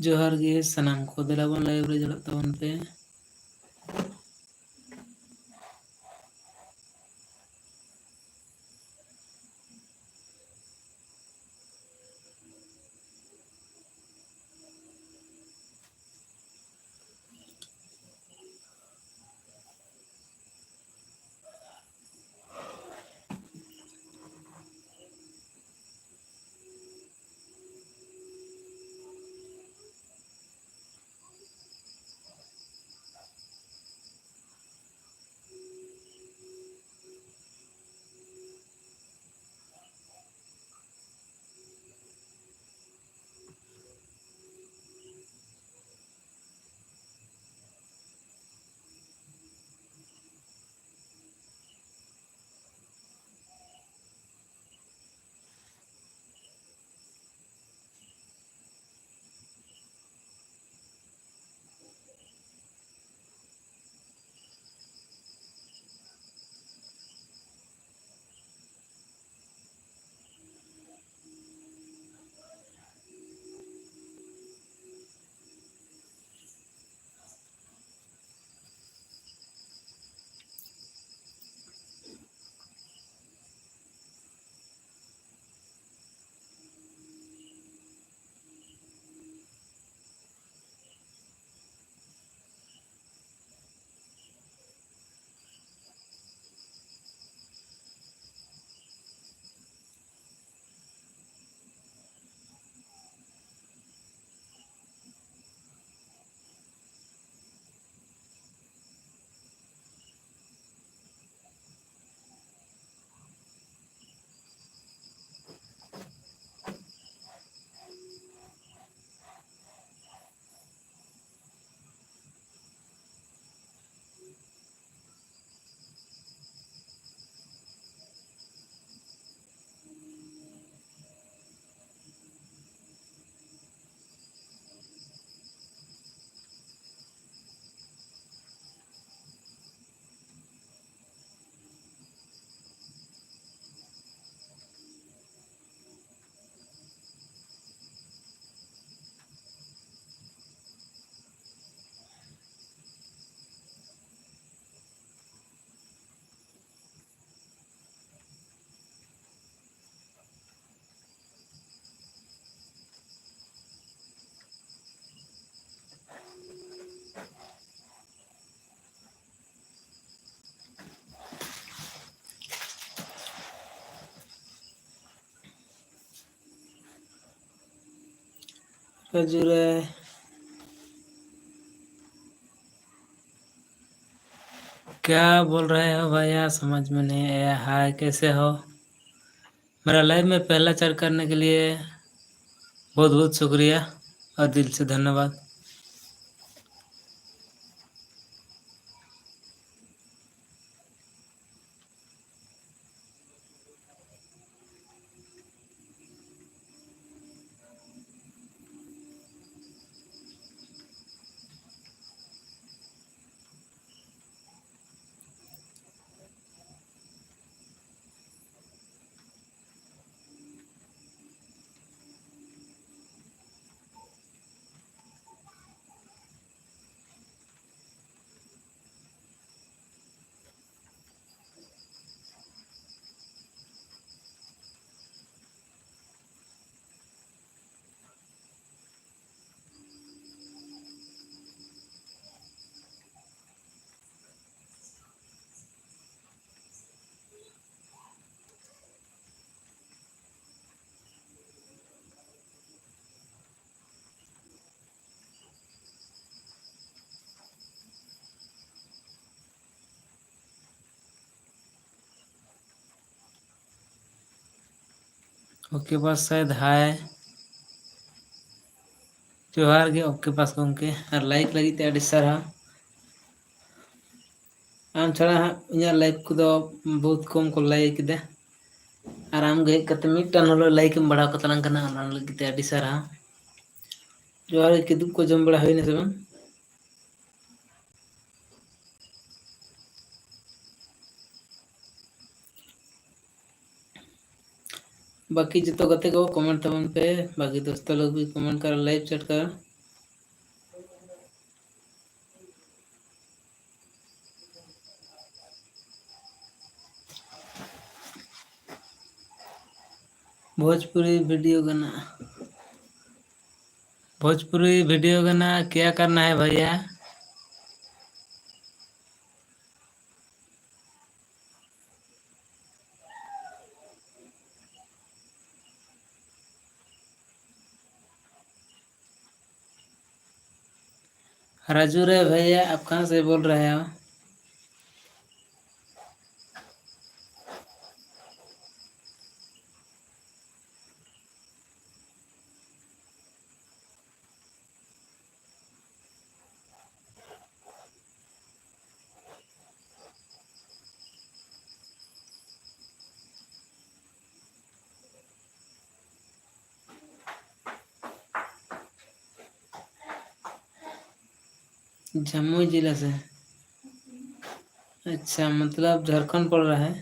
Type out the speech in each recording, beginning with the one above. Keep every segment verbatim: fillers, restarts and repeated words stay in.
ᱡᱚᱦᱟᱨ ᱜᱮ ᱥᱟᱱᱟᱢ ᱠᱚ, ᱫᱮᱞᱟ ᱵᱚᱱ live ᱨᱮ ᱡᱚᱲᱟᱜ ᱛᱟᱵᱚᱱ ᱯᱮ᱾ खजूर है। क्या बोल रहे हो भैया, समझ में नहीं आया। हाय, कैसे हो? मेरा लाइव में पहला चार करने के लिए बहुत बहुत शुक्रिया और दिल से धन्यवाद। ओके पास शायद हाय। ᱡᱚᱦᱟᱨ ᱜᱮ ᱚᱠᱮ ᱯᱟᱥ ᱜᱚᱢᱠᱮ, ᱟᱨ ᱞᱟᱭᱤᱠ ᱞᱟᱹᱜᱤᱫ ᱛᱮ ᱟᱹᱰᱤ ᱥᱟᱨᱦᱟᱣ᱾ ᱟᱢ ᱪᱷᱟᱲᱟ ᱦᱟᱸᱜ ᱤᱧᱟᱹᱜ ᱞᱟᱭᱤᱠ ᱠᱚᱫᱚ ᱵᱚᱦᱩᱛ ᱠᱚᱢ ᱠᱚ ᱞᱟᱭᱤᱠ ᱮᱫᱟ, ᱟᱨ ᱟᱢ ᱜᱮ ᱦᱮᱡ ᱠᱟᱛᱮ ᱢᱤᱫᱴᱟᱝ ᱦᱚᱞᱳ ᱞᱟᱭᱤᱠ ᱮᱢ ᱵᱟᱲᱦᱟᱣ ᱠᱟᱛᱟ ᱞᱟᱝ ᱠᱟᱱᱟ, ᱚᱱᱟ ᱞᱟᱹᱜᱤᱫ ᱛᱮ ᱟᱹᱰᱤ ᱥᱟᱨᱦᱟᱣ᱾ ᱡᱚᱦᱟᱨ ᱜᱮ, ᱠᱤᱫᱩᱵ ᱠᱚ ᱡᱚᱢ ᱵᱟᱲᱟ ᱦᱩᱭᱱᱟ ᱥᱮ ᱵᱟᱝ? ᱵᱟᱹᱠᱤ ᱡᱚᱛᱚ ᱜᱟᱛᱮ ᱠᱚ ᱠᱚᱢᱮᱱᱴ ᱛᱟᱵᱚᱱ ᱯᱮ, ᱵᱟᱹᱠᱤ ᱫᱳᱥᱛᱚ ᱞᱳᱜ ᱵᱷᱤ ᱠᱚᱢᱮᱱᱴ ᱠᱟᱨ, ᱞᱟᱭᱤᱵᱷ ᱪᱮᱴ ᱠᱟᱨ᱾ भोजपुरी वीडियो गाना, भोजपुरी वीडियो गाना क्या करना है भैया? राजू रे भैया, आप कहाँ से बोल रहे हो? जमुई जिला से। अच्छा, मतलब झारखंड पड़ रहा है।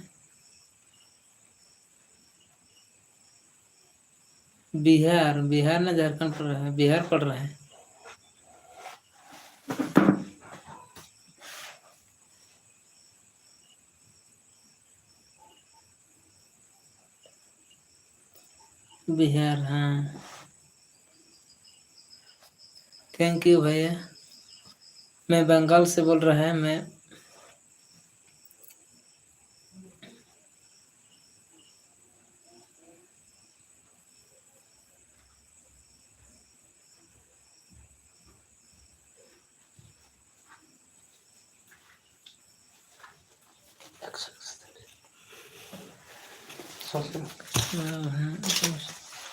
बिहार, बिहार ना झारखंड पड़ रहा है, बिहार पड़ रहा है। बिहार, हाँ। थैंक यू भैया। मैं बंगाल से बोल रहा है, मैं।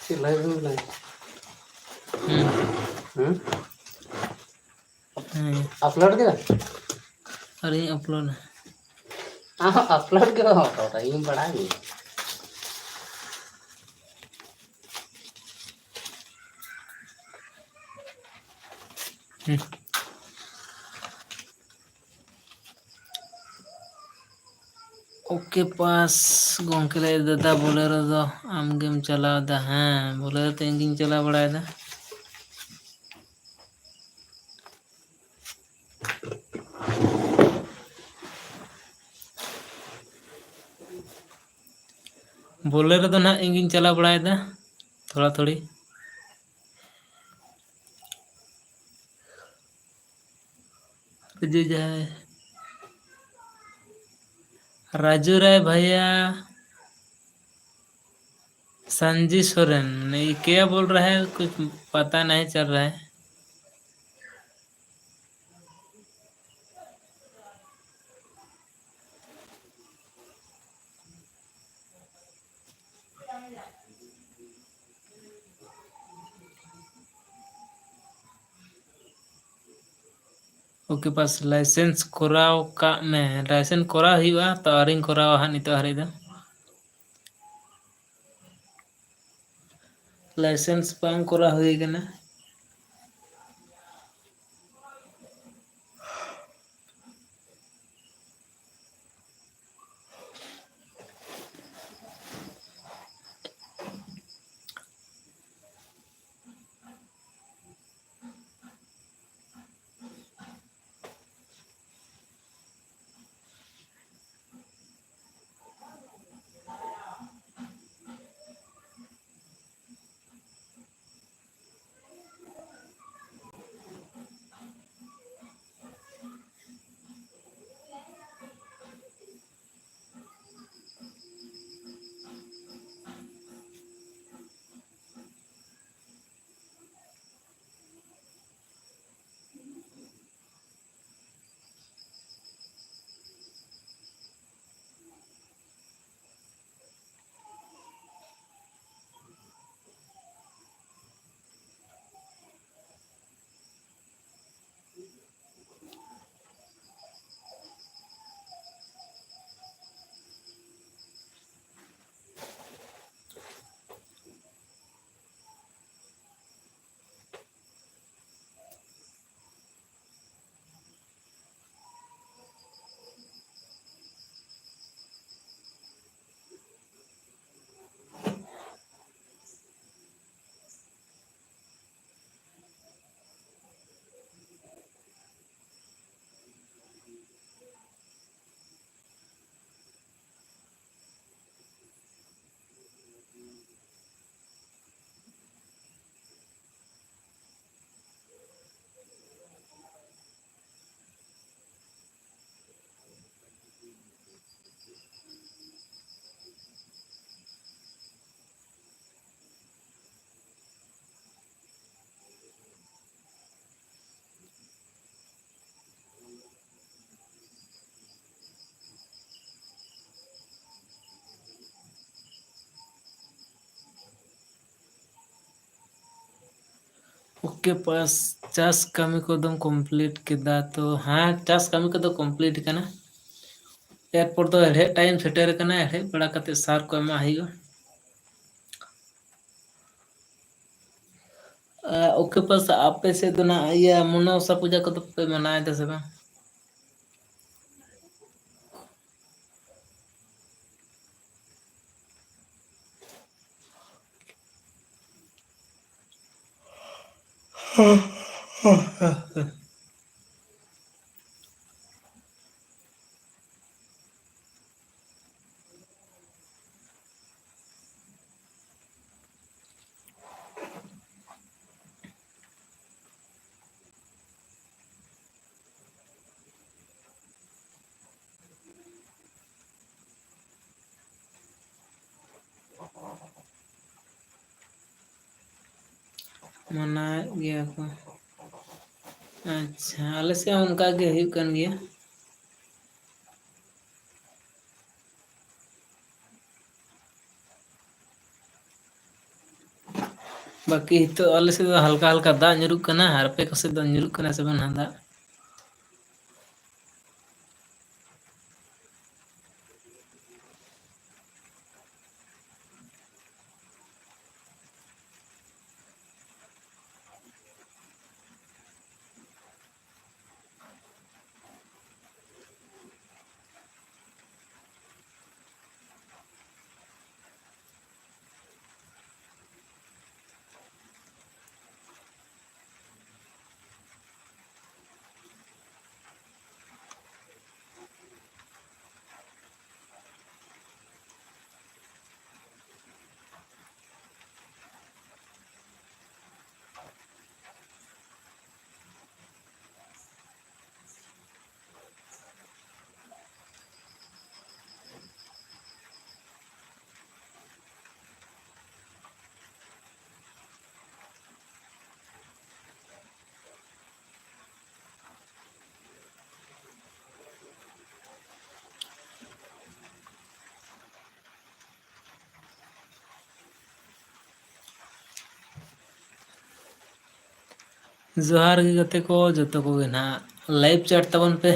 ᱪᱮᱫ ᱞᱟᱭᱤᱵᱷ ᱮᱢ ᱞᱟᱭᱤᱵᱷ? ᱦᱩᱸ᱾ ᱦᱩᱸ? ᱦᱮᱸ᱾ ᱟᱯᱞᱳᱰ ᱠᱮᱫᱟ? ᱟᱹᱣᱨᱤᱧ ᱟᱯᱞᱳᱰᱟ᱾ ᱟᱢ ᱟᱯᱞᱳᱰ ᱜᱮ ᱵᱟᱢ ᱟᱯᱞᱳᱰᱟ, ᱤᱧ ᱵᱟᱲᱟᱭ ᱜᱮ᱾ ᱦᱩᱸ᱾ ᱳᱠᱮ ᱯᱟᱥ ᱜᱚᱝᱠᱮ ᱞᱟᱹᱭ, ᱫᱟᱫᱟ ᱵᱳᱞᱮᱨᱳ ᱫᱚ ᱟᱢ ᱜᱮᱢ ᱪᱟᱞᱟᱣ ᱮᱫᱟ? ᱦᱮᱸ, ᱵᱳᱞᱮᱨᱳ ᱫᱚ ᱤᱧ ᱜᱤᱧ ᱪᱟᱞᱟᱣ ᱵᱟᱲᱟᱭᱮᱫᱟ᱾ ᱵᱳᱞᱮᱨᱳ ᱫᱚ ᱱᱟᱦᱟᱜ ᱤᱧ ᱜᱤᱧ ᱪᱟᱞᱟᱣ ᱵᱟᱲᱟᱭᱮᱫᱟ ᱛᱷᱚᱲᱟ ᱛᱷᱚᱲᱤ᱾ ᱨᱟᱡᱩ ᱡᱟᱦᱟᱸᱭ, ᱨᱟᱡᱩ ᱨᱟᱭ ᱵᱷᱟᱭᱟ, ᱥᱟᱱᱡᱤ ᱥᱚᱨᱮᱱ, ये क्या बोल रहा है, कुछ पता नहीं चल रहा है। ᱳᱠᱮ ᱯᱟᱥ, ᱞᱟᱭᱥᱮᱱᱥ ᱠᱚᱨᱟᱣ ᱠᱟᱜ ᱢᱮ᱾ ᱞᱟᱭᱥᱮᱱᱥ ᱠᱚᱨᱟᱣ ᱦᱩᱭᱩᱜᱼᱟ, ᱛᱚ ᱟᱹᱣᱨᱤᱧ ᱠᱚᱨᱟᱣᱟ ᱦᱟᱸᱜ ᱱᱤᱛᱚᱜ ᱦᱟᱹᱨᱤᱡ ᱫᱚ᱾ ᱞᱟᱭᱥᱮᱱᱥ ᱵᱟᱝ ᱠᱚᱨᱟᱣ ᱦᱩᱭ ᱠᱟᱱᱟ᱾ ᱳᱠᱮ ᱯᱟᱥ, ᱪᱟᱥ ᱠᱟᱹᱢᱤ ᱠᱚᱫᱚᱢ ᱠᱚᱢᱯᱞᱤᱴ ᱠᱮᱫᱟ? ᱛᱚ ᱦᱮᱸ, ᱪᱟᱥ ᱠᱟᱹᱢᱤ ᱠᱚᱫᱚ ᱠᱚᱢᱯᱞᱤᱴ ᱠᱟᱱᱟ᱾ ᱮᱨᱯᱚᱨ ᱫᱚ ᱦᱮᱲᱦᱮᱫ ᱴᱟᱭᱤᱢ ᱥᱮᱴᱮᱨ ᱟᱠᱟᱱᱟ, ᱦᱮᱲᱦᱮᱫ ᱵᱟᱲᱟ ᱠᱟᱛᱮ ᱥᱟᱨ ᱠᱚ ᱮᱢᱟᱜ ᱦᱩᱭᱩᱜᱼᱟ᱾ ᱳᱠᱮ ᱯᱟᱥ, ᱟᱯᱮ ᱥᱮᱫ ᱫᱚ ᱱᱟᱜ ᱤᱭᱟᱹ ᱢᱚᱱᱚᱥᱟ ᱯᱩᱡᱟ ᱠᱚᱫᱚ ᱯᱮ ᱢᱟᱱᱟᱣᱮᱫᱟ ᱥᱮ ᱵᱟᱝ? ᱢᱟᱱᱟᱣᱮᱫ ᱜᱮᱭᱟ ᱠᱚ᱾ ᱟᱪᱪᱷᱟ, ᱟᱞᱮ ᱥᱮᱫ ᱦᱚᱸ ᱚᱱᱠᱟ ᱜᱮ ᱦᱩᱭᱩᱜ ᱠᱟᱱ ᱜᱮᱭᱟ᱾ ᱵᱟᱹᱠᱤ ᱱᱤᱛᱚᱜ ᱟᱞᱮ ᱥᱮᱫ ᱫᱚ ᱦᱟᱞᱠᱟ ᱦᱟᱞᱠᱟ ᱫᱟᱜ ᱧᱩᱨᱩᱜ ᱠᱟᱱᱟ, ᱟᱨ ᱟᱯᱮ ᱠᱚ ᱥᱮᱫ ᱫᱚ ᱧᱩᱨᱩᱜ ᱠᱟᱱᱟ ᱥᱮ ᱵᱟᱝ ᱱᱟᱦᱟᱜ ᱫᱟᱜ? ᱡᱚᱦᱟᱨ ᱜᱮ ᱜᱟᱛᱮ ᱠᱚ, ᱡᱚᱛᱚ ᱠᱚᱜᱮ ᱱᱟᱦᱟᱜ live chat ᱛᱟᱵᱚᱱ ᱯᱮ᱾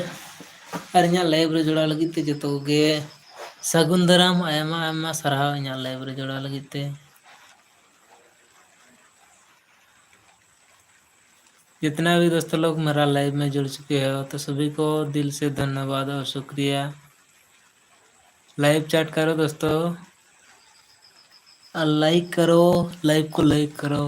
ᱟᱨ ᱤᱧᱟᱹᱜ live ᱨᱮ ᱡᱚᱲᱟᱣ ᱞᱟᱹᱜᱤᱫ ᱛᱮ ᱡᱚᱛᱚ ᱠᱚᱜᱮ ᱥᱟᱹᱜᱩᱱ ᱫᱟᱨᱟᱢ, ᱟᱭᱢᱟ ᱟᱭᱢᱟ ᱥᱟᱨᱦᱟᱣ ᱤᱧᱟᱹᱜ live ᱨᱮ ᱡᱚᱲᱟᱣ ᱞᱟᱹᱜᱤᱫ ᱛᱮ᱾ जितना भी दोस्त लोग मेरा लाइव में जुड़ चुके हो, तो सभी को दिल से धन्यवाद और शुक्रिया। लाइव चैट करो दोस्तों, और लाइक करो, लाइव को लाइक करो।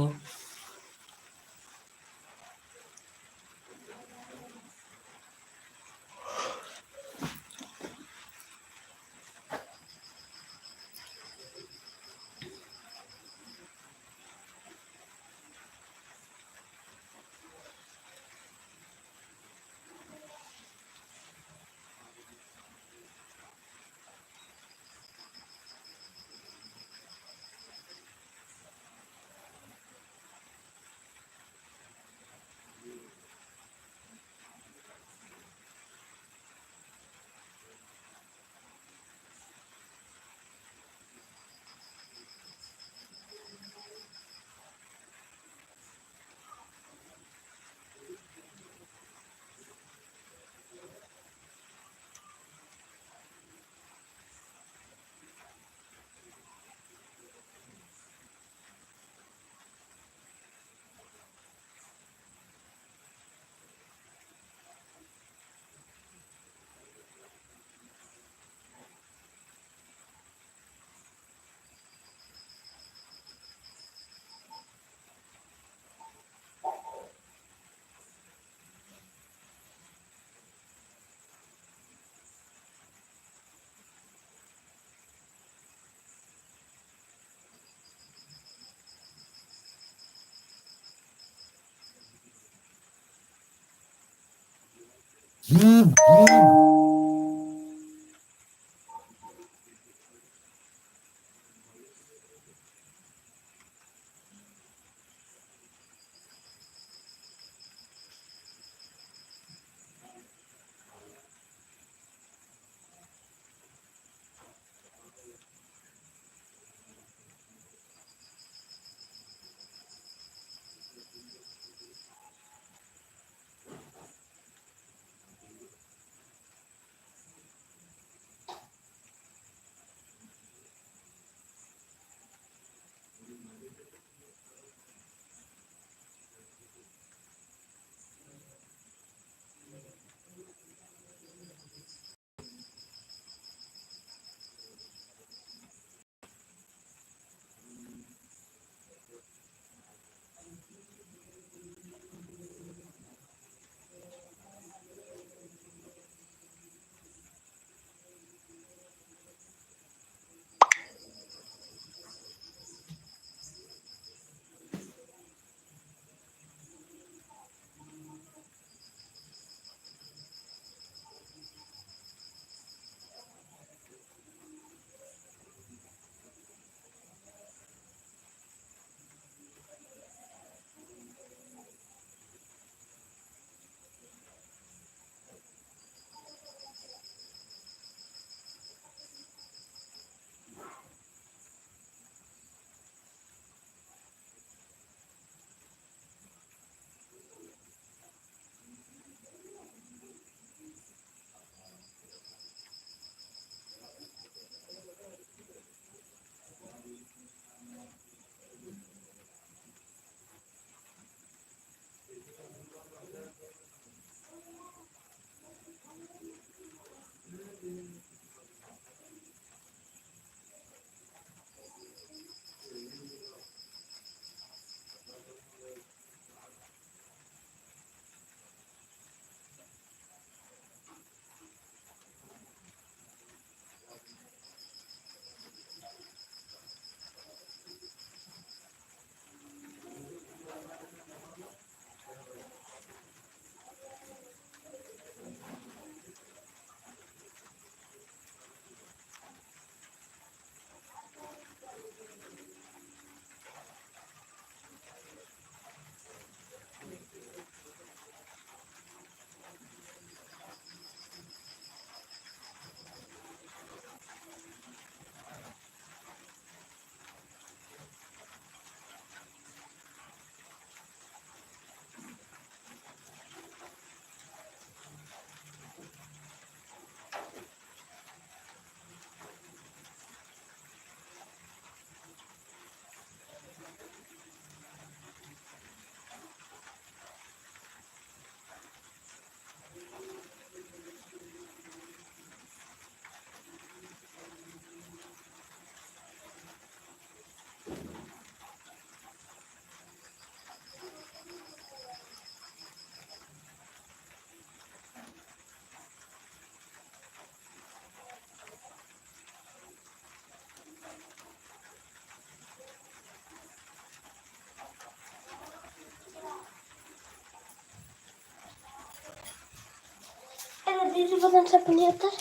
ᱵᱚᱱ ᱥᱟᱵᱚᱱᱤᱭᱟ ᱩᱛᱟᱹᱨ᱾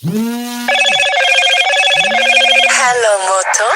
Hello, Moto.